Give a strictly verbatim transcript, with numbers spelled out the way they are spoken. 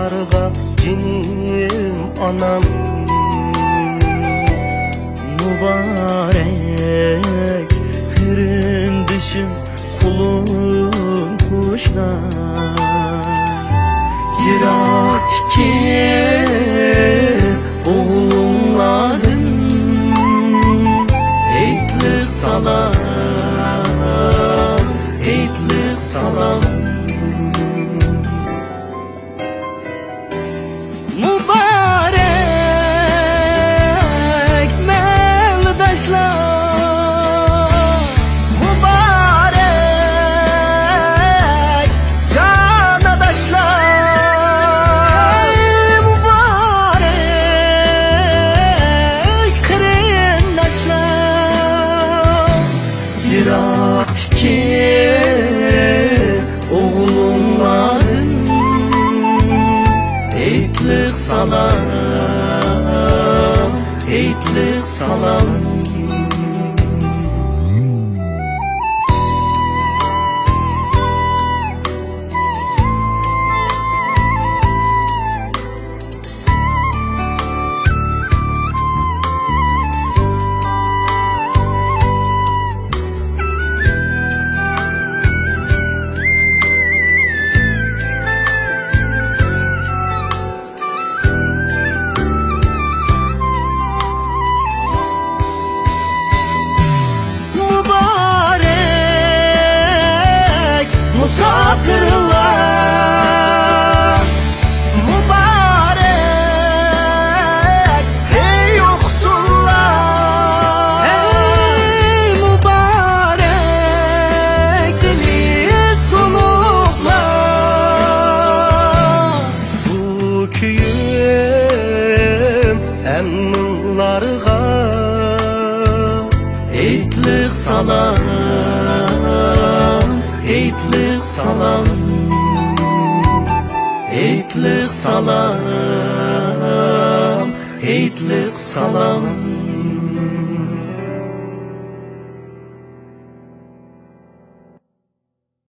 جېنىم ئانام، مۇبارەك قېرىندىشىم، قولۇم قوشنا. يىراقتىكى ئوغلۇڭلاردىن ھېيتلىق سالام، ھېيتلىق سالام. مۇبارەك مەلداشلار، مۇبارەك جاناداشلار، مۇبارەك قېرىنداشلار. يىراقتىكى ئوغلۇڭلاردىن ھېيتلىق سالام، ھېيتلىق سالام. مۇبارەك مۇساپىرلار، مۇبارەك ھەي يوقسۇللار، ھەي مۇبارەك دىلى سۇنۇقلار. بۇ كۈيۈم ھەممىڭلارغا ھېيتلىق سالام، ھېيتلىق سالام، ھېيتلىق سالام، ھېيتلىق سالام.